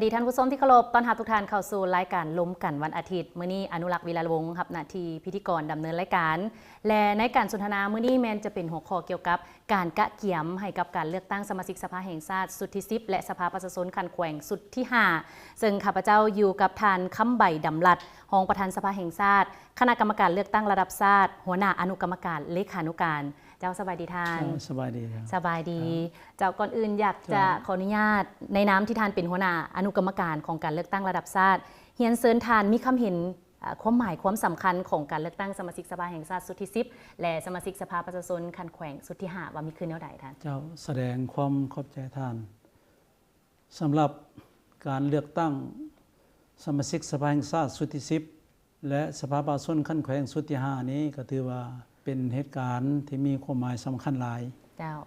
ດີທ່ານຜູ້ຊົມທີ່ເຄົາລົບ, ຕ້ອນຮັບທຸກທ່ານເຂົ້າສູ່ລາຍການລົມກັນວັນອາທິດ. ມື້ນີ້ອະນຸລັກ ວິລະວົງ ຮັບໜ້າທີ່ພິທີກອນດຳເນີນລາຍການ ແລະ ໃນການສົນທະນາມື້ນີ້ແມ່ນຈະເປັນຫົວຂໍ້ກ່ຽວກັບການກະກຽມໃຫ້ກັບການເລືອກຕັ້ງສະມາຊິກສະພາແຫ່ງຊາດຊຸດທີສິບ ແລະ ສະພາປະຊາຊົນຂັ້ນແຂວງຊຸດທີຫ້າ ເຊິ່ງຂ້າພະເຈົ້າຢູ່ກັບທ່ານ ຄຳໃບ ດຳລັດ ຮອງປະທານສະພາແຫ່ງຊາດ, ຄະນະກຳມະການເລືອກຕັ້ງລະດັບຊາດ, ຫົວໜ້າອະນຸກຳມະການເລຂານຸການ. ເຈົ້າ ສະບາຍດີທ່ານ. ເຈົ້າ ສະບາຍດີ. ສະບາຍດີ. ເຈົ້າ ເຈົ້າ ກ່ອນອື່ນຢາກຈະ ເຈົ້າ ຂໍອະນຸຍາດໃນນາມທີ່ທ່ານເປັນຫົວໜ້າອະນຸກຳມະການຂອງການເລືອກຕັ້ງລະດັບຊາດ, ຮຽນເຊີນທ່ານມີຄຳເຫັນ ເອີ ຄວາມໝາຍຄວາມສຳຄັນຂອງການເລືອກຕັ້ງສະມາຊິກສະພາແຫ່ງຊາດຊຸດທີສິບ ແລະ ສະມາຊິກສະພາປະຊາຊົນຂັ້ນແຂວງຊຸດທີຫ້າ ວ່າມີຄືແນວໃດທ່ານ? ເຈົ້າ ສະແດງຄວາມຂອບໃຈທ່ານ. ສຳລັບການເລືອກຕັ້ງສະມາຊິກສະພາແຫ່ງຊາດຊຸດທີສິບ ແລະ ສະພາປະຊາຊົນຂັ້ນແຂວງຊຸດທີຫ້ານີ້ ກໍຖືວ່າເປັນເຫດການທີ່ມີຄວາມໝາຍສຳຄັນຫຼາຍ. ເຈົ້າ.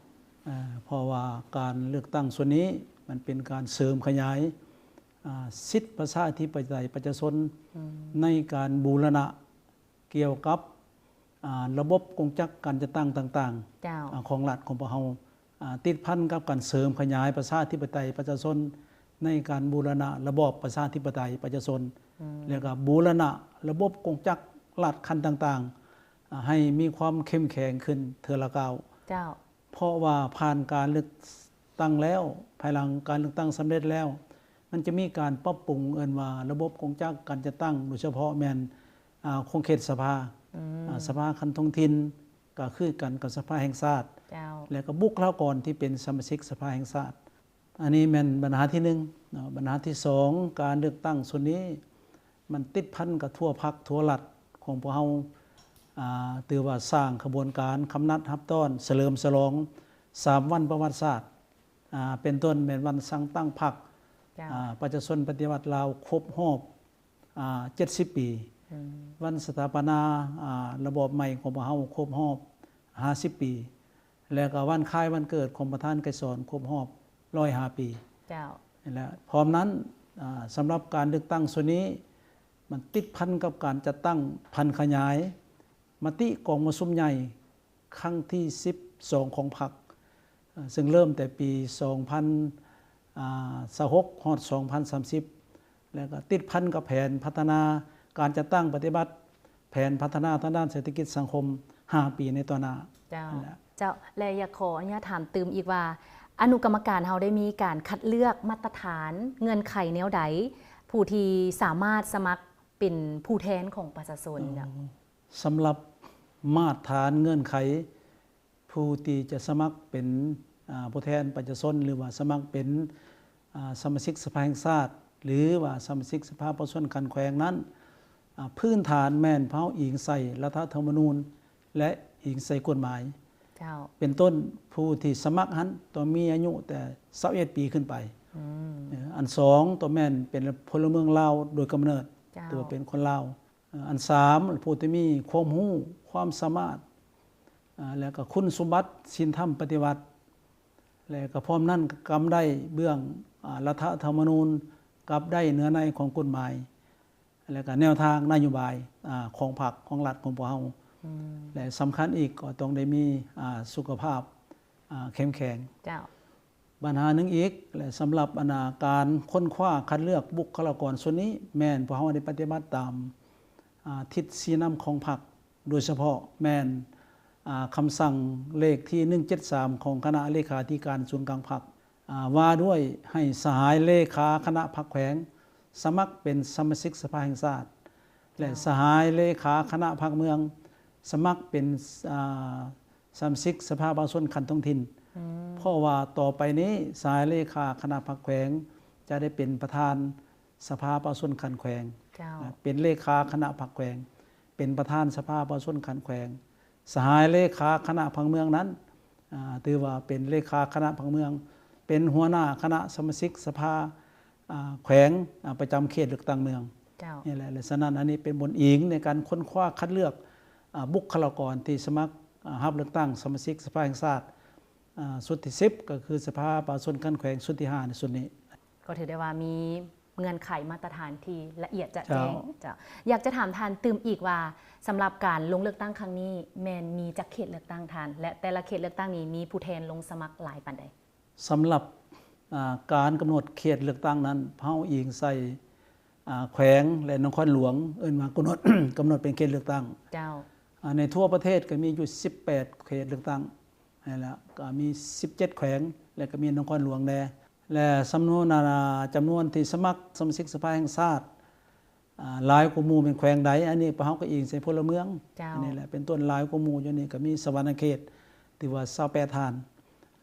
ເອີ ເພາະວ່າການເລືອກຕັ້ງຊຸດນີ້ ມັນເປັນການເສີມຂະຫຍາຍ ອາ ສິດປະຊາທິປະໄຕປະຊາຊົນ ອືມ ໃນການບູລະນະ ກ່ຽວກັບ ອາ ລະບົບກົງຈັກການຈັດຕັ້ງຕ່າງໆ ເຈົ້າ ອາ ຂອງລັດຂອງພວກເຮົາ ອາ ຕິດພັນກັບການເສີມຂະຫຍາຍປະຊາທິປະໄຕປະຊາຊົນ ໃນການບູລະນະລະບອບປະຊາທິປະໄຕປະຊາຊົນ ອືມ ແລ້ວກໍບູລະນະລະບົບກົງຈັກລັດຂັ້ນຕ່າງໆ ອາ ໃຫ້ມີຄວາມເຂັ້ມແຂງຂຶ້ນເທື່ອລະກ້າວ. ເຈົ້າ. ເພາະວ່າຜ່ານການເລືອກຕັ້ງແລ້ວ, ພາຍຫຼັງການເລືອກຕັ້ງສຳເລັດແລ້ວ, ມັນຈະມີການປັບປຸງ ເອີ້ນວ່າລະບົບກົງຈັກການຈັດຕັ້ງ, ໂດຍສະເພາະແມ່ນ ອາ ຂົງເຂດສະພາ, ອືມ ອາ ສະພາຂັ້ນທ້ອງຖິ່ນ, ກໍຄືກັນກັບສະພາແຫ່ງຊາດ, ເຈົ້າ ແລະ ກໍບຸກຄະລາກອນທີ່ເປັນສະມາຊິກສະພາແຫ່ງຊາດ. ອັນນີ້ແມ່ນບັນຫາທີໜຶ່ງເນາະ. ບັນຫາທີສອງ, ການເລືອກຕັ້ງຊຸດນີ້ ມັນຕິດພັນກັບທົ່ວພັກທົ່ວລັດຂອງພວກເຮົາ, ອາ ຖືວ່າສ້າງຂະບວນການຄຳນັດຮັບຕ້ອນສະເຫຼີມສະຫຼອງສາມວັນປະຫວັດສາດ, ອາ ເປັນຕົ້ນແມ່ນວັນສ້າງຕັ້ງພັກ, ເຈົ້າ ອາ ປະຊາຊົນປະຕິວັດລາວຄົບຮອບ ອາ ເຈັດສິບປີ, ອືມ ວັນສະຖາປະນາ ອາ ລະບອບໃໝ່ຂອງພວກເຮົາຄົບຮອບຫ້າສິບປີ, ແລະກະວັນຄ້າຍວັນເກີດຂອງປະທານໄກສອນຄົບຮອບຮ້ອຍຫ້າປີ. ເຈົ້າ. ແລະ ພ້ອມນັ້ນ ອາ ສຳລັບການເລືອກຕັ້ງຊຸດນີ້ ມັນຕິດພັນກັບການຈັດຕັ້ງຜັນຂະຫຍາຍມະຕິກອງປະຊຸມໃຫຍ່ຄັ້ງທີສິບສອງຂອງພັກ, ເຊິ່ງເລີ່ມແຕ່ປີສອງພັນຊາວຫົກ ຮອດສອງພັນສາມສິບ ແລະ ກໍຕິດພັນກັບແຜນພັດທະນາການຈັດຕັ້ງປະຕິບັດແຜນພັດທະນາທາງດ້ານເສດຖະກິດສັງຄົມຫ້າປີໃນຕໍ່ໜ້າ. ເຈົ້າ. ນັ້ນແຫຼະ. ເຈົ້າ ແລະ ຢາກຂໍອະນຸຍາດຖາມຕື່ມອີກວ່າ ອະນຸກຳມະການເຮົາໄດ້ມີການຄັດເລືອກມາດຕະຖານເງື່ອນໄຂແນວໃດ ຜູ້ທີ່ສາມາດສະໝັກເປັນຜູ້ແທນຂອງປະຊາຊົນ? ເຈົ້າ. ສຳລັບມາດຖານເງື່ອນໄຂ ຜູ້ທີ່ຈະສະໝັກເປັນ ອາ ຜູ້ແທນປະຊາຊົນ ຫຼືວ່າສະໝັກເປັນ ອາ ສະມາຊິກສະພາແຫ່ງຊາດ ຫຼືວ່າສະມາຊິກສະພາປະຊາຊົນຂັ້ນແຂວງນັ້ນ ອາ ພື້ນຖານແມ່ນພວກເຮົາອີງໃສ່ລັດຖະທຳມະນູນ ແລະ ອີງໃສ່ກົດໝາຍ. ເຈົ້າ. ເປັນຕົ້ນ ຜູ້ທີ່ສະໝັກຫັ້ນຕ້ອງມີອາຍຸແຕ່ຊາວເອັດປີຂຶ້ນໄປ. ອືມ. ເອີ ອັນສອງ ຕ້ອງແມ່ນເປັນພົນລະເມືອງລາວໂດຍກຳເນີດ. ເຈົ້າ. ຖືວ່າເປັນຄົນລາວ. ເອີ ອັນສາມ ຜູ້ທີ່ມີຄວາມຮູ້ຄວາມສາມາດ ອາ ແລະ ກໍຄຸນສົມບັດສິນທຳປະຕິວັດ ແລະ ກໍພ້ອມນັ້ນກໍກຳໄດ້ເບື້ອງ ອາ ລັດຖະທຳມະນູນ ກັບໄດ້ເນື້ອໃນຂອງກົດໝາຍ ແລະ ກໍແນວທາງນະໂຍບາຍ ອາ ຂອງພັກຂອງລັດຂອງພວກເຮົາ. ອືມ. ແລະ ສຳຄັນອີກກໍຕ້ອງໄດ້ມີ ອາ ສຸຂະພາບ ອາ ເຂັ້ມແຂງ. ເຈົ້າ. ບັນຫາໜຶ່ງອີກ ແລະ ສຳລັບອັນນາການຄົ້ນຄວ້າຄັດເລືອກບຸກຄະລາກອນຊຸດນີ້ ແມ່ນພວກເຮົາໄດ້ປະຕິບັດຕາມ ອາ ທິດຊີ້ນຳຂອງພັກ, ໂດຍສະເພາະແມ່ນ ອາ ຄຳສັ່ງເລກທີໜຶ່ງເຈັດສາມ ຂອງຄະນະເລຂາທິການສູນກາງພັກ ອາ ວ່າດ້ວຍໃຫ້ສະຫາຍເລຂາຄະນະພັກແຂວງສະໝັກເປັນສະມາຊິກສະພາແຫ່ງຊາດ ແລະ ເຈົ້າ ສະຫາຍເລຂາຄະນະພັກເມືອງສະໝັກເປັນ ອາ ສະມາຊິກສະພາປະຊາຊົນຂັ້ນທ້ອງຖິ່ນ. ອືມ. ເພາະວ່າຕໍ່ໄປນີ້ ສະຫາຍເລຂາຄະນະພັກແຂວງຈະໄດ້ເປັນປະທານສະພາປະຊາຊົນຂັ້ນແຂວງ. ເຈົ້າ. ເປັນເລຂາຄະນະພັກແຂວງ ເປັນປະທານສະພາປະຊາຊົນຂັ້ນແຂວງ. ສະຫາຍເລຂາຄະນະພັກເມືອງນັ້ນ ອາ ຖືວ່າເປັນເລຂາຄະນະພັກເມືອງ ເປັນຫົວໜ້າຄະນະສະມາຊິກສະພາ ອາ ແຂວງ ອາ ປະຈຳເຂດເລືອກຕັ້ງເມືອງ. ເຈົ້າ. ນີ້ແຫຼະ ແລະ ສະນັ້ນ ອັນນີ້ເປັນບົດອີງໃນການຄົ້ນຄວ້າຄັດເລືອກ ອາ ບຸກຄະລາກອນທີ່ສະໝັກ ອາ ຮັບເລືອກຕັ້ງສະມາຊິກສະພາແຫ່ງຊາດ ອາ ຊຸດທີສິບ ກໍຄືສະພາປະຊາຊົນຂັ້ນແຂວງຊຸດທີຫ້າໃນຊຸດນີ້. ກໍຖືໄດ້ວ່າມີເງື່ອນໄຂມາດຕະຖານທີ່ລະອຽດຈະແຈ້ງ. ເຈົ້າ. ເຈົ້າ. ຢາກຈະຖາມທ່ານຕື່ມອີກວ່າ ສຳລັບການລົງເລືອກຕັ້ງຄັ້ງນີ້ ແມ່ນມີຈັກເຂດເລືອກຕັ້ງທ່ານ ແລະ ແຕ່ລະເຂດເລືອກຕັ້ງນີ້ມີຜູ້ແທນລົງສະໝັກຫຼາຍປານໃດ? ສຳລັບ ອ່າ ການກຳນົດເຂດເລືອກຕັ້ງນັ້ນ ເຮົາອີງໃສ່ ອ່າ ແຂວງ ແລະ ນະຄອນຫຼວງ ເອີ້ນວ່າກຳນົດ ກຳນົດເປັນເຂດເລືອກຕັ້ງ. ເຈົ້າ. ອ່າ ໃນທົ່ວປະເທດກໍມີຢູ່ສິບແປດເຂດເລືອກຕັ້ງ ແລະ ກໍມີສິບເຈັດແຂວງ ແລະ ກໍມີນະຄອນຫຼວງແດ່ ແລະ ສຳນວນ ອ່າ ຈຳນວນທີ່ສະໝັກສະມາຊິກສະພາແຫ່ງຊາດ ອ່າ ຫຼາຍກວ່າໝູ່ແມ່ນແຂວງໃດ? ອັນນີ້ພວກເຮົາກໍອີງໃສ່ພົນລະເມືອງ. ເຈົ້າ. ອັນນີ້ແຫຼະ ເປັນຕົ້ນຫຼາຍກວ່າໝູ່ຢູ່ນີ້ກໍມີສະຫວັນນະເຂດ ຖືວ່າຊາວແປດທ່ານ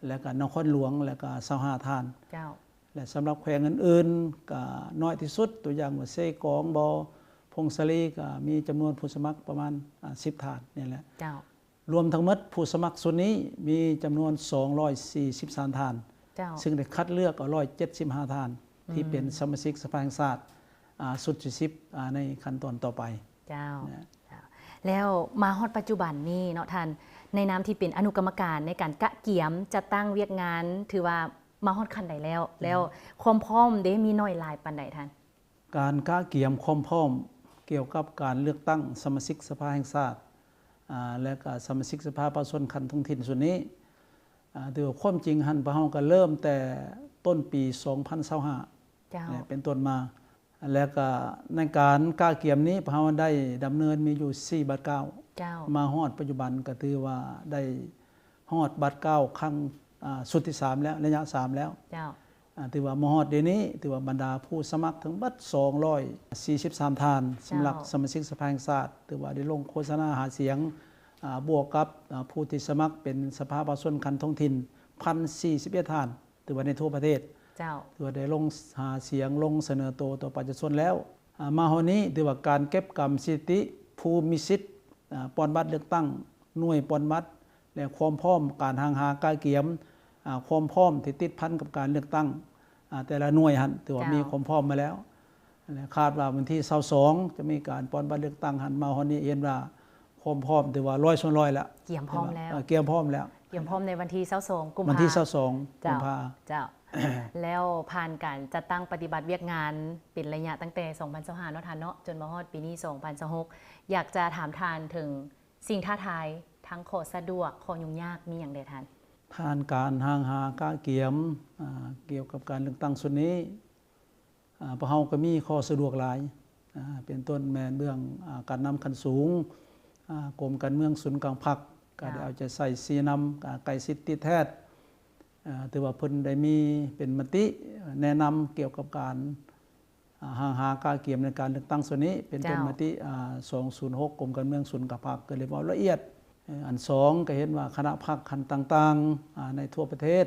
ແລະ ກໍນະຄອນຫຼວງ ແລະ ກໍຊາວຫ້າທ່ານ. ເຈົ້າ. ແລະ ສຳລັບແຂວງອື່ນໆ ກໍນ້ອຍທີ່ສຸດ ຕົວຢ່າງວ່າເຊກອງບໍ ຜົ້ງສາລີ ກໍມີຈຳນວນຜູ້ສະໝັກປະມານ ອ່າ ສິບທ່ານນີ້ແຫຼະ. ເຈົ້າ. ລວມທັງໝົດຜູ້ສະໝັກຊຸດນີ້ມີຈຳນວນສອງຮ້ອຍສີ່ສິບສາມທ່ານ. ເຈົ້າ. ຊຶ່ງໄດ້ຄັດເລືອກເອົາຮ້ອຍເຈັດສິບຫ້າທ່ານ ທີ່ເປັນ ອືມ ສະມາຊິກສະພາແຫ່ງຊາດ ອ່າ ຊຸດທີສິບ ອ່າ ໃນຂັ້ນຕອນຕໍ່ໄປ. ເຈົ້າ. ນະ. ເຈົ້າ. ແລ້ວມາຮອດປັດຈຸບັນນີ້ເນາະທ່ານ ໃນນາມທີ່ເປັນອະນຸກຳມະການໃນການກະກຽມຈັດຕັ້ງວຽກງານ ຖືວ່າມາຮອດຂັ້ນໃດແລ້ວ? ອືມ. ແລ້ວຄວາມພ້ອມເດ ມີໜ້ອຍຫຼາຍປານໃດທ່ານ? ການກະກຽມຄວາມພ້ອມກ່ຽວກັບການເລືອກຕັ້ງສະມາຊິກສະພາແຫ່ງຊາດ ອ່າ ແລະ ກະສະມາຊິກສະພາປະຊາຊົນຂັ້ນທ້ອງຖິ່ນຊຸດນີ້ ອ່າ ຖືວ່າຄວາມຈິງຫັ້ນ ພວກເຮົາກະເລີ່ມແຕ່ຕົ້ນປີສອງພັນຊາວຫ້າ ເຈົ້າ ເປັນຕົ້ນມາ ແລະ ກະໃນການກະກຽມນີ້ ພວກເຮົາໄດ້ດຳເນີນມີຢູ່ສີ່ບາດກ້າວ. ເຈົ້າ. ມາຮອດປັດຈຸບັນກະຖືວ່າໄດ້ຮອດບາດກ້າວຄັ້ງ ອ່າ ຊຸດທີສາມແລ້ວ ໄລຍະສາມແລ້ວ. ເຈົ້າ. ອ່າ ຖືວ່າມາຮອດດຽວນີ້ ຖືວ່າບັນດາຜູ້ສະໝັກທັງເບິດສອງຮ້ອຍສີ່ສິບສາມທ່ານ ເຈົ້າ ສຳລັບສະມາຊິກສະພາແຫ່ງຊາດ ຖືວ່າໄດ້ລົງໂຄສະນາຫາສຽງ ອ່າ ບວກກັບ ອ່າ ຜູ້ທີ່ສະໝັກເປັນສະພາປະຊາຊົນຂັ້ນທ້ອງຖິ່ນ ພັນສີ່ສິບເອັດທ່ານ ຖືວ່າໃນທົ່ວປະເທດ. ເຈົ້າ. ຖືວ່າໄດ້ລົງຫາສຽງ ລົງສະເໜີໂຕຕໍ່ປະຊາຊົນແລ້ວ. ອ່າ ມາຮອດນີ້ຖືວ່າການເກັບກຳສະຖິຕິຜູ້ມີສິດ ອ່າ ປ່ອນບັດເລືອກຕັ້ງ, ໜ່ວຍປ່ອນບັດ ແລະ ຄວາມພ້ອມການຮ່າງຫາກະກຽມ, ອ່າ ຄວາມພ້ອມທີ່ຕິດພັນກັບການເລືອກຕັ້ງ, ອ່າ ແຕ່ລະໜ່ວຍຫັ້ນ ຖືວ່າ ເຈົ້າ ມີຄວາມພ້ອມມາແລ້ວ ແລະ ຄາດວ່າວັນທີຊາວສອງຈະມີການປ່ອນບັດເລືອກຕັ້ງຫັ້ນ. ມາຮອດນີ້ເຫັນວ່າຄວາມພ້ອມຖືວ່າຮ້ອຍສ່ວນຮ້ອຍແລ້ວ. ກຽມພ້ອມແລ້ວ. ເອີ ກຽມພ້ອມແລ້ວ. ກຽມພ້ອມໃນວັນທີຊາວສອງກຸມພາ. ວັນທີຊາວສອງກຸມພາ. ເຈົ້າ. ເຈົ້າ. ແລ້ວຜ່ານການຈັດຕັ້ງປະຕິບັດວຽກງານເປັນໄລຍະຕັ້ງແຕ່ສອງພັນຊາວຫ້າເນາະທ່ານເນາະ ຈົນມາຮອດປີນີ້ສອງພັນຊາວຫົກ ຢາກຈະຖາມທ່ານເຖິງ ສິ່ງທ້າທາຍ, ທັງຂໍ້ສະດວກ, ຂໍ້ຫຍຸ້ງຍາກ ມີຫຍັງແດ່ທ່ານ? ຜ່ານການຮ່າງຫາກະກຽມ ອ່າ ກ່ຽວກັບການເລືອກຕັ້ງຊຸດນີ້ ອ່າ ພວກເຮົາກໍມີຂໍ້ສະດວກຫຼາຍ ອ່າ ເປັນຕົ້ນແມ່ນເບື້ອງ ອ່າ ການນຳຂັ້ນສູງ ອ່າ ກົມການເມືອງສູນກາງພັກ ກໍໄດ້ ເຈົ້າ ເອົາໃຈໃສ່ຊີ້ນຳ ອ່າ ໃກ້ຊິດຕິດແທດ ອ່າ ຖືວ່າເພິ່ນໄດ້ມີເປັນມະຕິແນະນຳກ່ຽວກັບການ ອ່າ ຮ່າງຫາກະກຽມໃນການເລືອກຕັ້ງຊຸດນີ້ ເປັນຕົ້ນ ເຈົ້າ ມະຕິ ອ່າ ສອງສູນຫົກ ກົມການເມືອງສູນກາງພັກ ກໍໄດ້ເວົ້າລະອຽດ. ເອີ ອັນສອງ ກໍເຫັນວ່າຄະນະພັກຂັ້ນຕ່າງໆ ອ່າ ໃນທົ່ວປະເທດ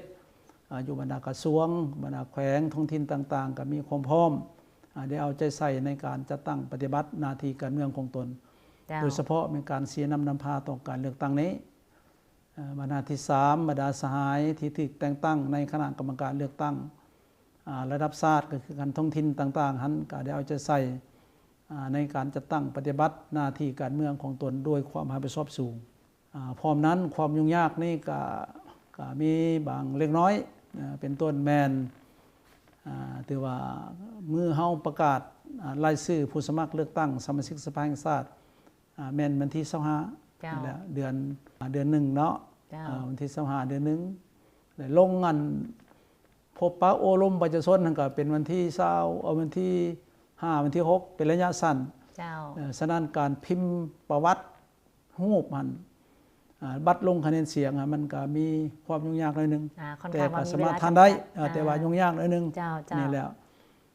ອ່າ ຢູ່ບັນດາກະຊວງ, ບັນດາແຂວງ, ທ້ອງຖິ່ນຕ່າງໆ ກໍມີຄວາມພ້ອມ ອ່າ ໄດ້ເອົາໃຈໃສ່ໃນການຈັດຕັ້ງປະຕິບັດໜ້າທີ່ການເມືອງຂອງຕົນ ເຈົ້າ ໂດຍສະເພາະແມ່ນການຊີ້ນຳນຳພາຕໍ່ການເລືອກຕັ້ງນີ້. ເອີ ບັນຫາທີສາມ ບັນດາສະຫາຍທີ່ຖືກແຕ່ງຕັ້ງໃນຄະນະກຳມະການເລືອກຕັ້ງ ອາ ລະດັບຊາດ ກໍຄືຂັ້ນທ້ອງຖິ່ນຕ່າງໆຫັ້ນ ກໍໄດ້ເອົາໃຈໃສ່ ອາ ໃນການຈັດຕັ້ງປະຕິບັດໜ້າທີ່ການເມືອງຂອງຕົນດ້ວຍຄວາມຮັບຜິດຊອບສູງ. ອາ ພ້ອມນັ້ນ ຄວາມຫຍຸ້ງຍາກນີ້ກໍ ກໍມີບາງເລັກນ້ອຍ ເປັນຕົ້ນແມ່ນ ອາ ຖືວ່າມື້ເຮົາປະກາດ ອາ ລາຍຊື່ຜູ້ສະໝັກເລືອກຕັ້ງສະມາຊິກສະພາແຫ່ງຊາດ ອາ ແມ່ນວັນທີຊາວຫ້າ ເຈົ້າ ນີ້ແຫຼະ ເດືອນ ອາ ເດືອນໜຶ່ງເນາະ ເຈົ້າ ອາ ວັນທີຊາວຫ້າເດືອນໜຶ່ງ ແລະ ລົງອັນ ພົບປະໂອ້ລົມປະຊາຊົນຫັ້ນກໍເປັນວັນທີຊາວ ເອີ ວັນທີຫ້າ ວັນທີຫົກ ເປັນໄລຍະສັ້ນ ເຈົ້າ ເອີ ສະນັ້ນການພິມປະຫວັດຮູບຫັ້ນ ອາ ບັດລົງຄະແນນສຽງຫັ້ນ ມັນກໍມີຄວາມຫຍຸ້ງຍາກໜ້ອຍໜຶ່ງ ອາ ແຕ່ກໍສາມາດທັນໄດ້ ເອີ ແຕ່ວ່າຫຍຸ້ງຍາກໜ້ອຍໜຶ່ງ ເຈົ້າ ເຈົ້າ ນີ້ແຫຼະ.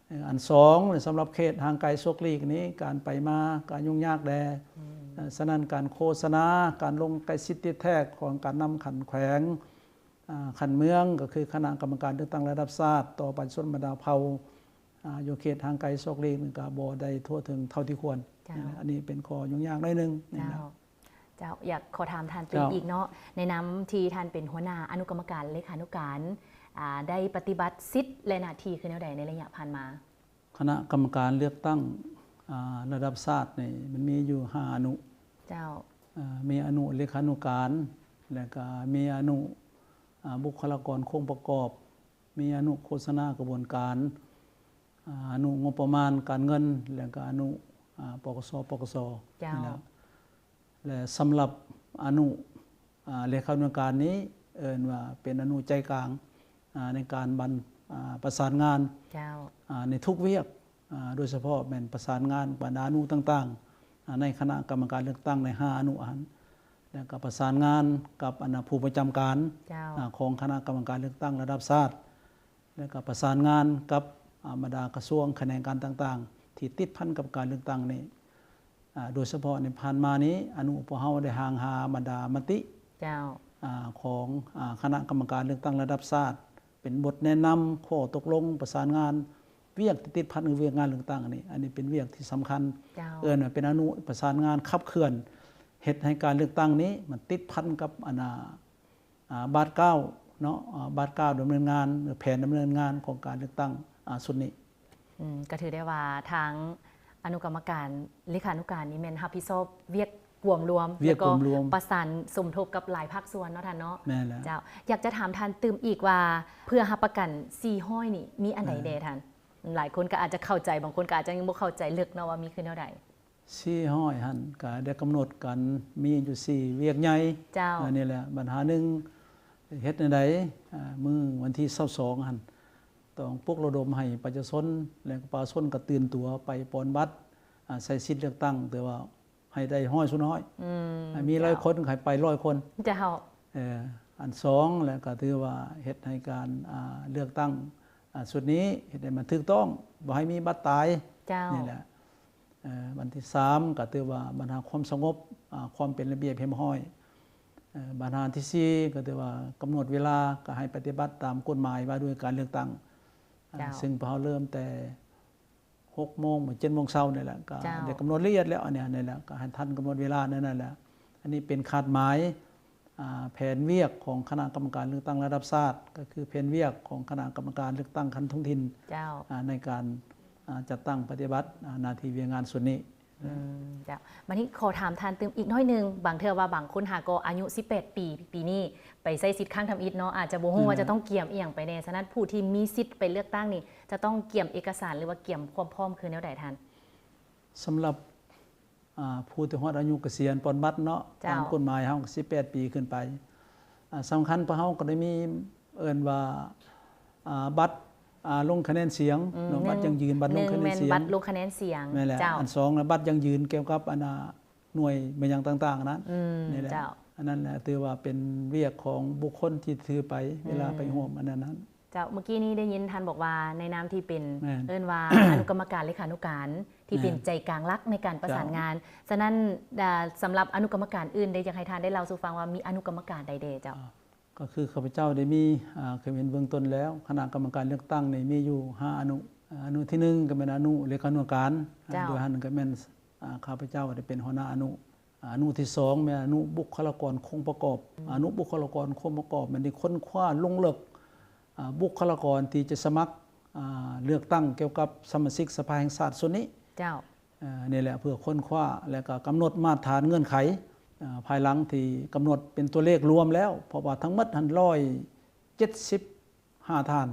ເອີ ອັນສອງ ສຳລັບເຂດຫ່າງໄກໂສກຫຼີກນີ້ ການໄປມາກໍຫຍຸ້ງຍາກແດ່ ອືມ ເອີ ສະນັ້ນການໂຄສະນາ ການລົງໃກ້ຊິດຕິດແທດຂອງການນຳຂັ້ນແຂວງ ອາ ຂັ້ນເມືອງ ກໍຄືຄະນະກຳມະການເລືອກຕັ້ງລະດັບຊາດ ຕໍ່ປະຊາຊົນບັນດາເຜົ່າ ອາ ຢູ່ເຂດຫ່າງໄກໂສກຫຼີກນີ້ ກໍບໍ່ໄດ້ທົ່ວເຖິງເທົ່າທີ່ຄວນ ເຈົ້າ ອັນນີ້ເປັນຂໍ້ຫຍຸ້ງຍາກໜ້ອຍໜຶ່ງ ເຈົ້າ ນີ້ນະ. ເຈົ້າ ຢາກຂໍຖາມທ່ານຕື່ມ ເຈົ້າ ອີກເນາະ ໃນນາມທີ່ທ່ານເປັນຫົວໜ້າອະນຸກຳມະການ ເລຂານຸການ ອາ ໄດ້ປະຕິບັດສິດ ແລະ ໜ້າທີ່ຄືແນວໃດໃນໄລຍະຜ່ານມາ? ຄະນະກຳມະການເລືອກຕັ້ງ ອາ ລະດັບຊາດນີ້ ມັນມີຢູ່ຫ້າອະນຸ ເຈົ້າ ອາ ມີອະນຸເລຂານຸການ ແລະ ກະມີອະນຸ ອາ ບຸກຄະລາກອນໂຄງປະກອບ ມີອະນຸໂຄສະນາກະບວນການ ອາ ອະນຸງົບປະມານການເງິນ ແລະ ກະອະນຸ ອາ ປກສ ປກສ ເຈົ້າ ນີ້ແຫຼະ ແລະ ສຳລັບອະນຸ ອາ ເລຂານຸການນີ້ ເອີ້ນວ່າເປັນອະນຸໃຈກາງ ອາ ໃນການບັນ ອາ ປະສານງານ ເຈົ້າ ອາ ໃນທຸກວຽກ ອາ ໂດຍສະເພາະແມ່ນປະສານງານບັນດາອະນຸຕ່າງໆ ອາ ໃນຄະນະກຳມະການເລືອກຕັ້ງໃນຫ້າອະນຸຫັ້ນ ແລ້ວກໍປະສານງານກັບອັນນາຜູ້ປະຈຳການ ເຈົ້າ ອາ ຂອງຄະນະກຳມະການເລືອກຕັ້ງລະດັບຊາດ ແລ້ວກໍປະສານງານກັບ ອາ ບັນດາກະຊວງຂະແໜງການຕ່າງໆ ທີ່ຕິດພັນກັບການເລືອກຕັ້ງນີ້. ອາ ໂດຍສະເພາະໃນຜ່ານມານີ້ ອະນຸພວກເຮົາໄດ້ຮ່າງຫາບັນດາມະຕິ ເຈົ້າ ອາ ຂອງ ອາ ຄະນະກຳມະການເລືອກຕັ້ງລະດັບຊາດ ເປັນບົດແນະນຳ ຂໍ້ຕົກລົງ ປະສານງານ ວຽກທີ່ຕິດພັນກັບວຽກງານເລືອກຕັ້ງນີ້ ອັນນີ້ເປັນວຽກທີ່ສຳຄັນ ເຈົ້າ ເອີ້ນວ່າເປັນອະນຸປະສານງານຂັບເຄື່ອນ ເຮັດໃຫ້ການເລືອກຕັ້ງນີ້ມັນຕິດພັນກັບອັນນາ ອາ ບາດກ້າວເນາະ ອາ ບາດກ້າວດຳເນີນງານ ຫຼື ແຜນດຳເນີນງານຂອງການເລືອກຕັ້ງ ອາ ຊຸດນີ້. ອືມ ກໍຖືໄດ້ວ່າທາງອະນຸກຳມະການ ເລຂານຸການນີ້ແມ່ນຮັບຜິດຊອບວຽກກວມລວມ ວຽກກວມລວມ ແລ້ວກໍປະສານສົມທົບກັບຫຼາຍພາກສ່ວນເນາະທ່ານເນາະ. ແມ່ນແລ້ວ. ເຈົ້າ ຢາກຈະຖາມທ່ານຕື່ມອີກວ່າ ເພື່ອຮັບປະກັນສີ່ຮ້ອຍນີ້ ມີອັນໃດແດ່ທ່ານ? ເອີ ຫຼາຍຄົນກໍອາດຈະເຂົ້າໃຈ ບາງຄົນກໍອາດຈະຍັງບໍ່ເຂົ້າໃຈເລິກເນາະວ່າມີຄືແນວໃດ? ສີ່ຮ້ອຍຫັ້ນກະໄດ້ກຳນົດກັນ ມີຢູ່ສີ່ວຽກໃຫຍ່ ເຈົ້າ ອັນນີ້ແຫຼະ ບັນຫາໜຶ່ງ ເຮັດແນວໃດ ອາ ມື້ວັນທີຊາວສອງຫັ້ນ ຕ້ອງປຸກລະດົມໃຫ້ປະຊາຊົນ ແລະ ປະຊາຊົນກະຕື່ນຕົວໄປປ່ອນບັດ ອາ ໃຊ້ສິດເລືອກຕັ້ງ ແຕ່ວ່າໃຫ້ໄດ້ຮ້ອຍສ່ວນຮ້ອຍ ອືມ ໃຫ້ມີຮ້ອຍຄົນ ໃຫ້ໄປຮ້ອຍຄົນ ເຈົ້າ ເອີ ອັນສອງ ແລ້ວກະຖືວ່າເຮັດໃຫ້ການ ອາ ເລືອກຕັ້ງ ອາ ຊຸດນີ້ ເຮັດໃຫ້ມັນຖືກຕ້ອງ ບໍ່ໃຫ້ມີບັດຕາຍ ເຈົ້າ ນີ້ແຫຼະ. ເອີ ອັນທີສາມ ກໍຖືວ່າບັນຫາຄວາມສະຫງົບ ອາ ຄວາມເປັນລະບຽບຮຽບຮ້ອຍ ເອີ ບັນຫາທີສີ່ ກໍຖືວ່າກຳນົດເວລາ ກໍໃຫ້ປະຕິບັດຕາມກົດໝາຍວ່າດ້ວຍການເລືອກຕັ້ງ ເຈົ້າ ເຊິ່ງພວກເຮົາເລີ່ມແຕ່ຫົກໂມງ ເຈັດໂມງເຊົ້ານີ້ແຫຼະ ກໍ ເຈົ້າ ໄດ້ກຳນົດລະອຽດແລ້ວ ອັນນີ້ ອັນນີ້ແຫຼະ ກໍໃຫ້ທັນກຳນົດເວລາໃນນັ້ນແຫຼະ. ອັນນີ້ເປັນຄາດໝາຍ ອາ ແຜນວຽກຂອງຄະນະກຳມະການເລືອກຕັ້ງລະດັບຊາດ ກໍຄືແຜນວຽກຂອງຄະນະກຳມະການເລືອກຕັ້ງຂັ້ນທ້ອງຖິ່ນ ເຈົ້າ ອາ ໃນການ ອາ ຈັດຕັ້ງປະຕິບັດ ອາ ໜ້າທີ່ວຽກງານສ່ວນນີ້. ອືມ ເຈົ້າ ບາດນີ້ຂໍຖາມທ່ານຕື່ມອີກໜ້ອຍໜຶ່ງ ບາງເທື່ອວ່າບາງຄົນຫາກໍອາຍຸສິບແປດປີ ປີນີ້ໄປໃຊ້ສິດຄັ້ງທຳອິດເນາະ ອາດຈະບໍ່ຮູ້ວ່າຈະຕ້ອງກຽມອີ່ຫຍັງໄປແດ່ ສະນັ້ນຜູ້ທີ່ມີສິດໄປເລືອກຕັ້ງນີ້ ຈະຕ້ອງກຽມເອກະສານ ຫຼືວ່າກຽມຄວາມພ້ອມຄືແນວໃດທ່ານ? ສຳລັບ ອາ ຜູ້ທີ່ຮອດອາຍຸກະສຽນປ່ອນບັດເນາະ ເຈົ້າ ຕາມກົດໝາຍເຮົາກໍສິບແປດປີຂຶ້ນໄປ ອາ ສຳຄັນພວກເຮົາກໍໄດ້ມີ ເອີ້ນວ່າ ອາ ບັດ ອາ ລົງຄະແນນສຽງ ອືມ ເນາະ ບັດຢັ້ງຢືນ ບັດລົງຄະແນນສຽງ ບັດລົງຄະແນນສຽງ ແມ່ນແລ້ວ ເຈົ້າ ອັນສອງລະບັດຢັ້ງຢືນກ່ຽວກັບອັນ ອາ ໜ່ວຍແມ່ນຫຍັງຕ່າງໆ ອັນນັ້ນ ອືມ ນີ້ແຫຼະ ເຈົ້າ ອັນນັ້ນແຫຼະ ຖືວ່າເປັນວຽກຂອງບຸກຄົນທີ່ຖືໄປ ເວລາໄປ ອືມ ຮ່ວມອັນນັ້ນ. ເຈົ້າ ເມື່ອກີ້ນີ້ໄດ້ຍິນທ່ານບອກວ່າໃນນາມທີ່ເປັນ ແມ່ນ ເອີ້ນວ່າ ອະນຸກຳມະການເລຂານຸການ ທີ່ເປັນ ແມ່ນ ໃຈກາງຫຼັກໃນການປະສານງານ ເຈົ້າ ສະນັ້ນ ອາ ສຳລັບອະນຸກຳມະການອື່ນເດ ຢາກໃຫ້ທ່ານໄດ້ເລົ່າສູ່ຟັງວ່າມີອະນຸກຳມະການໃດແດ່ເຈົ້າ? ອາ ກໍຄືຂ້າພະເຈົ້າໄດ້ມີ ອາ ຄືເຫັນເບື້ອງຕົ້ນແລ້ວ ຄະນະກຳມະການເລືອກຕັ້ງນີ້ມີຢູ່ຫ້າອະນຸ ອາ ອະນຸທີໜຶ່ງກໍແມ່ນອະນຸເລຂານຸການ ເຈົ້າ ໂດຍຫັ້ນກໍແມ່ນ ອາ ຂ້າພະເຈົ້າໄດ້ເປັນຫົວໜ້າອະນຸ ອາ ອະນຸທີສອງແມ່ນອະນຸບຸກຄະລາກອນຄົງປະກອບ ອາ ອະນຸບຸກຄະລາກອນຄົງປະກອບແມ່ນໄດ້ຄົ້ນຄວ້າລົງເລິກ ອາ ບຸກຄະລາກອນທີ່ຈະສະໝັກ ອາ ເລືອກຕັ້ງກ່ຽວກັບສະມາຊິກສະພາແຫ່ງຊາດຊຸດນີ້ ເຈົ້າ ອາ ນີ້ແຫຼະ ເພື່ອຄົ້ນຄວ້າ ແລະ ກໍກຳນົດມາດຖານເງື່ອນໄຂ ອາ ພາຍຫຼັງທີ່ກຳນົດເປັນຕົວເລກລວມແລ້ວ ເພາະວ່າທັງໝົດຫັ້ນຮ້ອຍເຈັດສິບ ຫ້າທ່ານ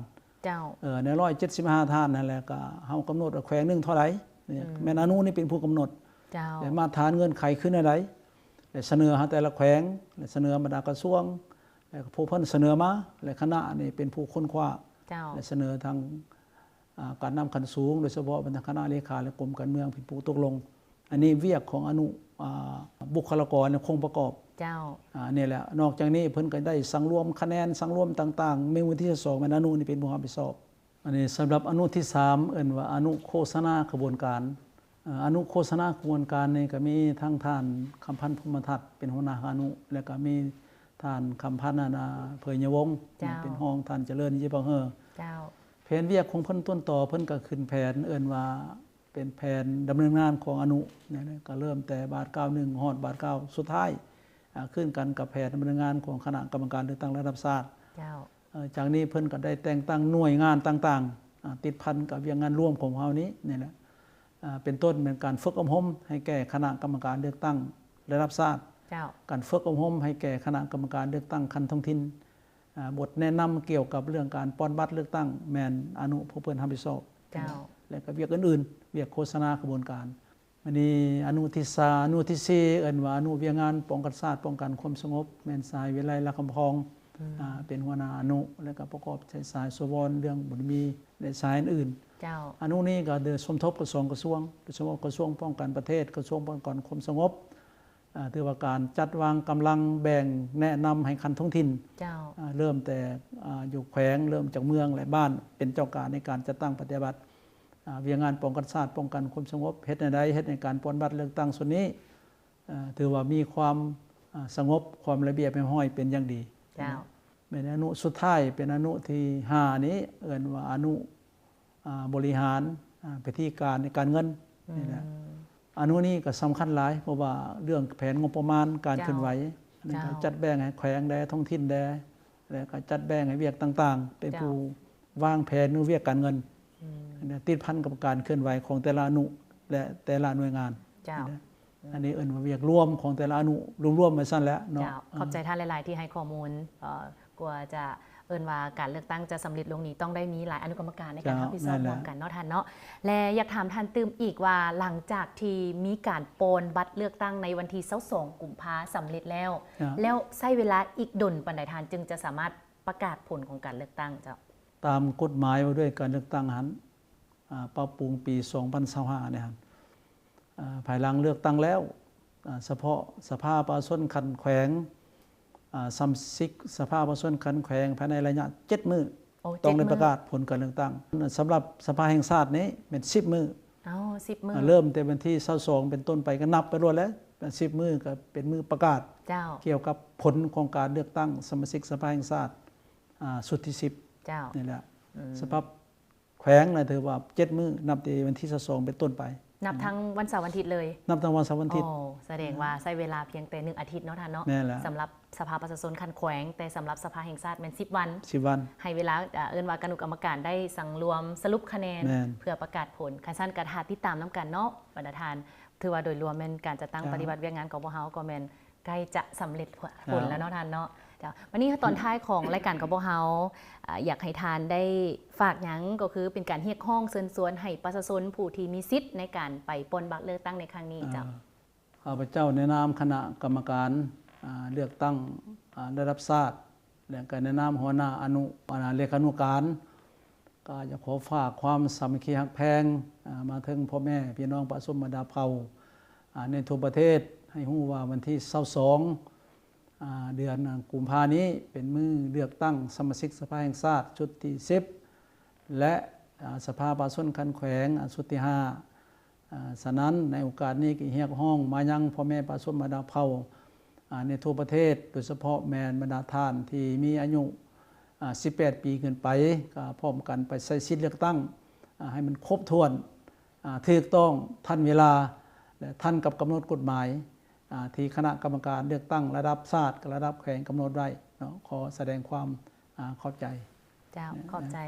ເຈົ້າ ເອີ ໃນຮ້ອຍເຈັດສິບຫ້າທ່ານນັ້ນແຫຼະ ກໍເຮົາກຳນົດວ່າແຂວງໜຶ່ງເທົ່າໃດ ອືມ ແມ່ນອະນຸນີ້ເປັນຜູ້ກຳນົດ ເຈົ້າ ແລະ ມາດຖານເງື່ອນໄຂຄືແນວໃດ ແລະ ສະເໜີໃຫ້ແຕ່ລະແຂວງ ແລະ ສະເໜີບັນດາກະຊວງ ແລະ ຜູ້ເພິ່ນສະເໜີມາ ແລະ ຄະນະນີ້ເປັນຜູ້ຄົ້ນຄວ້າ ເຈົ້າ ແລະ ສະເໜີທາງ ອາ ການນຳຂັ້ນສູງ ໂດຍສະເພາະບັນດາຄະນະເລຂາ ແລະ ກົມການເມືອງເປັນຜູ້ຕົກລົງ. ອັນນີ້ວຽກຂອງອະນຸ ອາ ບຸກຄະລາກອນ ແລະ ຄົງປະກອບ ເຈົ້າ ອາ ນີ້ແຫຼະ. ນອກຈາກນີ້ເພິ່ນກໍໄດ້ສັງລວມຄະແນນ ສັງລວມຕ່າງໆ ໃນມື້ວັນທີຊາວສອງ ແມ່ນອະນຸນີ້ເປັນຜູ້ຮັບຜິດຊອບ. ອັນນີ້ສຳລັບອະນຸທີສາມ ເອີ້ນວ່າອະນຸໂຄສະນາຂະບວນການ. ອາ ອະນຸໂຄສະນາຂະບວນການນີ້ກໍມີທັງທ່ານ ຄຳພັນ ພົມມະທັດ ເປັນຫົວໜ້າອະນຸ ແລະ ກໍມີທ່ານ ຄຳພັນ ອັນນາ ເຜີຍຍະວົງ ເຈົ້າ ເປັນຮອງທ່ານຈະເລີນ ເຢປາເຮີ ເຈົ້າ. ແຜນວຽກຂອງເພິ່ນຕົ້ນຕໍ ເພິ່ນກໍຂຶ້ນແຜນ ເອີ້ນວ່າ ເປັນແຜນດຳເນີນງານຂອງອະນຸ ແນວໃດ ກໍເລີ່ມແຕ່ບາດກ້າວໜຶ່ງ ຮອດບາດກ້າວສຸດທ້າຍ ອາ ຄືນກັນກັບແຜນດຳເນີນງານຂອງຄະນະກຳມະການເລືອກຕັ້ງລະດັບຊາດ ເຈົ້າ. ເອີ ຈາກນີ້ເພິ່ນກໍໄດ້ແຕ່ງຕັ້ງໜ່ວຍງານຕ່າງໆ ອາ ຕິດພັນກັບວຽກງານລວມຂອງເຮົານີ້ ນີ້ແຫຼະ ອາ ເປັນຕົ້ນແມ່ນການຝຶກອົບຮົມໃຫ້ແກ່ຄະນະກຳມະການເລືອກຕັ້ງລະດັບຊາດ ເຈົ້າ. ການຝຶກອົບຮົມໃຫ້ແກ່ຄະນະກຳມະການເລືອກຕັ້ງຂັ້ນທ້ອງຖິ່ນ ອາ ບົດແນະນຳກ່ຽວກັບເລື່ອງການປ່ອນບັດເລືອກຕັ້ງ ແມ່ນອະນຸພວກເພິ່ນຮັບຜິດຊອບ ເຈົ້າ. ແລະ ກໍວຽກອື່ນໆ ວຽກໂຄສະນາຂະບວນການ. ບາດນີ້ອະນຸທີສາມ ອະນຸທີສີ່ ເອີ້ນວ່າອະນຸວຽກງານປ້ອງກັນຊາດ ປ້ອງກັນຄວາມສະຫງົບ ແມ່ນສະຫາຍ ວິໄລ ລາຄຳພອງ ອືມ ອ່າ ເປັນຫົວໜ້າອະນຸ ແລ້ວກໍປະກອບໃສ່ສາຍສະຫວອນ ເລື່ອງບຸນມີ ແລະ ສາຍອື່ນໆ. ເຈົ້າ. ອະນຸນີ້ກໍໄດ້ສົມທົບກັບສອງກະຊວງ ໂດຍສະເພາະກະຊວງປ້ອງກັນປະເທດ, ກະຊວງປ້ອງກັນຄວາມສະຫງົບ, ອ່າ ຖືວ່າການຈັດວາງກຳລັງ ແບ່ງແນະນຳໃຫ້ຂັ້ນທ້ອງຖິ່ນ. ເຈົ້າ. ອ່າ ເລີ່ມແຕ່ ອ່າ ຢູ່ແຂວງ, ເລີ່ມຈາກເມືອງ ແລະ ບ້ານ ເປັນເຈົ້າການໃນການຈັດຕັ້ງປະຕິບັດ ອ່າ ວຽກງານປ້ອງກັນຊາດ, ປ້ອງກັນຄວາມສະຫງົບ, ເຮັດແນວໃດເຮັດໃຫ້ການປ່ອນບັດເລືອກຕັ້ງຊຸດນີ້ ເອີ ຖືວ່າມີຄວາມ ເອີ ສະຫງົບ, ຄວາມລະບຽບຮຽບຮ້ອຍເປັນຢ່າງດີ. ເຈົ້າ. ແມ່ນອະນຸສຸດທ້າຍ ເປັນອະນຸທີຫ້ານີ້ ເອີ້ນວ່າອະນຸ ອ່າ ບໍລິຫານ ອ່າ ພິທີການໃນການເງິນ ອືມ ນີ້ແຫຼະ. ອະນຸນີ້ກໍສຳຄັນຫຼາຍ ເພາະວ່າເລື່ອງແຜນງົບປະມານ ການເຄື່ອນໄຫວ ເຈົ້າ ອັນນີ້ກໍ ເຈົ້າ ຈັດແບ່ງໃຫ້ແຂວງແດ່ ທ້ອງຖິ່ນແດ່ ແລ້ວກໍຈັດແບ່ງໃຫ້ວຽກຕ່າງໆ ເປັນ ເຈົ້າ ຜູ້ວາງແຜນວຽກການເງິນ ອືມ ແລະ ຕິດພັນກັບການເຄື່ອນໄຫວຂອງແຕ່ລະອະນຸ ແລະ ແຕ່ລະໜ່ວຍງານ. ເຈົ້າ. ອັນນີ້ເອີ້ນວ່າວຽກລວມຂອງແຕ່ລະອະນຸ ລວມໆໄວ້ຊັ້ນແຫຼະເນາະ. ເຈົ້າ. ເອີ ຂອບໃຈທ່ານຫຼາຍໆ ທີ່ໃຫ້ຂໍ້ມູນ ເອີ ກວ່າຈະ ເອີ້ນວ່າການເລືອກຕັ້ງຈະສຳເລັດລົງນີ້ ຕ້ອງໄດ້ມີຫຼາຍອະນຸກຳມະການໃນການ ເຈົ້າ ຮັບຜິດຊອບ ແມ່ນແຫຼະ ຮ່ວມກັນເນາະທ່ານເນາະ. ແລະ ຢາກຖາມທ່ານຕື່ມອີກວ່າ ຫຼັງຈາກທີ່ມີການປ່ອນບັດເລືອກຕັ້ງໃນວັນທີຊາວສອງ ກຸມພາ ສຳເລັດແລ້ວ ເຈົ້າ ແລ້ວໃຊ້ເວລາອີກດົນປານໃດທ່ານຈຶ່ງຈະສາມາດປະກາດຜົນຂອງການເລືອກຕັ້ງເຈົ້າ? ຕາມກົດໝາຍວ່າດ້ວຍການເລືອກຕັ້ງຫັ້ນ ອ່າ ປັບປຸງປີສອງພັນຊາວຫ້ານີ້ຫັ້ນ ອ່າ ພາຍຫຼັງເລືອກຕັ້ງແລ້ວ ອ່າ ສະເພາະສະພາປະຊາຊົນຂັ້ນແຂວງ ອ່າ ສະມາຊິກສະພາປະຊາຊົນຂັ້ນແຂວງ ພາຍໃນໄລຍະເຈັດມື້ ໂອ້ ຕ້ອງໄດ້ ເຈັດມື້ ປະກາດຜົນການເລືອກຕັ້ງ. ສຳລັບສະພາແຫ່ງຊາດນີ້ແມ່ນສິບມື້. ອໍ ສິບມື້. ອ່າ ເລີ່ມແຕ່ວັນທີຊາວສອງເປັນຕົ້ນໄປ ກໍນັບໄປໂລດແຫຼະ ສິບມື້ກໍເປັນມື້ປະກາດ ເຈົ້າ ກ່ຽວກັບຜົນຂອງການເລືອກຕັ້ງສະມາຊິກສະພາແຫ່ງຊາດ ອ່າ ຊຸດທີສິບ ເຈົ້າ ນີ້ແຫຼະ. ອືມ ສະພາ ແຂວງນະ ຖືວ່າເຈັດມື້ ນັບແຕ່ວັນທີຊາວສອງເປັນຕົ້ນໄປ. ນັບທັງວັນເສົາວັນທິດເລີຍ? ນັບທັງວັນເສົາວັນທິດ. ໂອ້ ສະແດງວ່າໃຊ້ເວລາພຽງແຕ່ໜຶ່ງອາທິດເນາະທ່ານເນາະ. ແມ່ນແລ້ວ. ສຳລັບສະພາປະຊາຊົນຂັ້ນແຂວງ, ແຕ່ສຳລັບສະພາແຫ່ງຊາດແມ່ນສິບວັນ. ສິບວັນ. ໃຫ້ເວລາ ເອີ້ນວ່າອະນຸກຳມະການໄດ້ສັງລວມສະຫຼຸບຄະແນນ ແມ່ນ ເພື່ອປະກາດຜົນ. ຄັນຊັ້ນກໍຖ້າຕິດຕາມນຳກັນເນາະ ບັນດາທ່ານ. ຖືວ່າໂດຍລວມແມ່ນການຈັດຕັ້ງ ເຈົ້າ ປະຕິບັດວຽກງານຂອງພວກເຮົາກໍແມ່ນ ໃກ້ຈະສຳເລັດຜົນແລ້ວເນາະ ເຈົ້າ ທ່ານເນາະ. ເຈົ້າ ວັນນີ້ຕອນທ້າຍຂອງລາຍການຂອງພວກເຮົາ ອາ ຢາກໃຫ້ທ່ານໄດ້ຝາກຫຍັງ ກໍຄືເປັນການຮຽກຮ້ອງເຊີນຊວນໃຫ້ປະຊາຊົນຜູ້ທີ່ມີສິດໃນການໄປປ່ອນບັດເລືອກຕັ້ງໃນຄັ້ງນີ້ ເຈົ້າ. ເອີ ຂ້າພະເຈົ້າໃນນາມຄະນະກຳມະການ ອາ ເລືອກຕັ້ງ ອາ ລະດັບຊາດ ແລະ ກໍໃນນາມຫົວໜ້າອະນຸ ອາ ເລຂານຸການ ກໍຢາກຂໍຝາກຄວາມສາມັກຄີຮັກແພງ ອາ ມາເຖິງພໍ່ແມ່ພີ່ນ້ອງປະຊາຊົນບັນດາເຜົ່າ ອາ ໃນທົ່ວປະເທດ ໃຫ້ຮູ້ວ່າວັນທີຊາວສອງ ອາ ເດືອນກຸມພານີ້ ເປັນມື້ເລືອກຕັ້ງສະມາຊິກສະພາແຫ່ງຊາດຊຸດທີສິບ ແລະ ອາ ສະພາປະຊາຊົນຂັ້ນແຂວງ ອາ ຊຸດທີຫ້າ. ອາ ສະນັ້ນ ໃນໂອກາດນີ້ກໍຮຽກຮ້ອງມາຍັງພໍ່ແມ່ປະຊາຊົນບັນດາເຜົ່າ ອາ ໃນທົ່ວປະເທດ ໂດຍສະເພາະແມ່ນບັນດາທ່ານທີ່ມີອາຍຸ ອາ ສິບແປດປີຂຶ້ນໄປ ກໍພ້ອມກັນໄປໃຊ້ສິດເລືອກຕັ້ງ ອາ ໃຫ້ມັນຄົບຖ້ວນ ອາ ຖືກຕ້ອງ ທັນເວລາ ແລະ ທັນກັບກຳນົດກົດໝາຍ ອາ ທີ່ຄະນະກຳມະການເລືອກຕັ້ງລະດັບຊາດ ກັບລະດັບແຂວງກຳນົດໄວ້ເນາະ. ຂໍສະແດງຄວາມ ອາ ຂອບໃຈ. ເຈົ້າ ແມ່ນ ຂອບໃຈ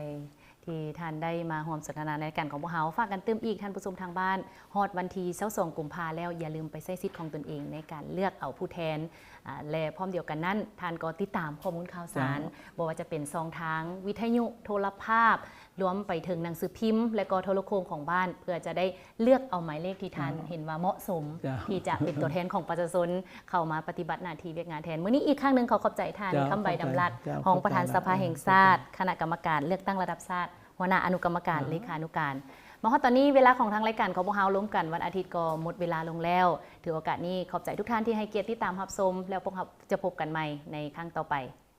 ທີ່ທ່ານໄດ້ມາຮ່ວມສົນທະນາໃນລາຍການຂອງພວກເຮົາ. ຝາກກັນຕື່ມອີກ ທ່ານຜູ້ຊົມທາງບ້ານ, ຮອດວັນທີຊາວສອງ ກຸມພາແລ້ວ, ຢ່າລືມໄປໃຊ້ສິດຂອງຕົນເອງໃນການເລືອກເອົາຜູ້ແທນ ອາ ແລະ ພ້ອມດຽວກັນນັ້ນ, ທ່ານກໍຕິດຕາມຂໍ້ມູນຂ່າວສານ, ເຈົ້າ ບໍ່ວ່າຈະເປັນຊ່ອງທາງວິທະຍຸ, ໂທລະພາບ, ລວມໄປເຖິງໜັງສືພິມ ແລະ ກໍໂທລະໂຄ່ງຂອງບ້ານ ເພື່ອຈະໄດ້ເລືອກເອົາໝາຍເລກທີ່ທ່ານ ເຈົ້າ ເຫັນວ່າເໝາະສົມ ເຈົ້າ ທີ່ຈະເປັນຕົວແທນຂອງປະຊາຊົນ ເຂົ້າມາປະຕິບັດໜ້າທີ່ວຽກງານແທນ. ມື້ນີ້ອີກຄັ້ງໜຶ່ງ ຂໍຂອບໃຈທ່ານ ເຈົ້າ ຄຳໃບ ດຳລັດ ເຈົ້າ ຮອງປະທານສະພາແຫ່ງຊາດ ເຈົ້າ ຂອບໃຈຫຼາຍ ເຈົ້າ ຄະນະກຳມະການເລືອກຕັ້ງລະດັບຊາດ ຫົວໜ້າອະນຸກຳມະການ ເຈົ້າ ເລຂານຸການ. ມາຮອດຕອນນີ້ ເວລາຂອງທາງລາຍການຂອງພວກເຮົາລວມກັນວັນອາທິດກໍໝົດເວລາລົງແລ້ວ. ຖືໂອກາດນີ້ ຂອບໃຈທຸກທ່ານທີ່ໃຫ້ກຽດຕິດຕາມຮັບຊົມ ແລ້ວພວກເຮົາຈະພົບກັນໃໝ່ໃນຄັ້ງຕໍ່ໄປ.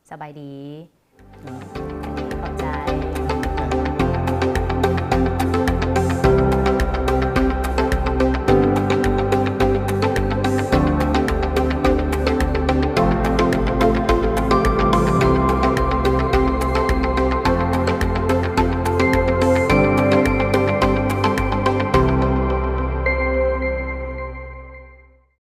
ສະບາຍດີ.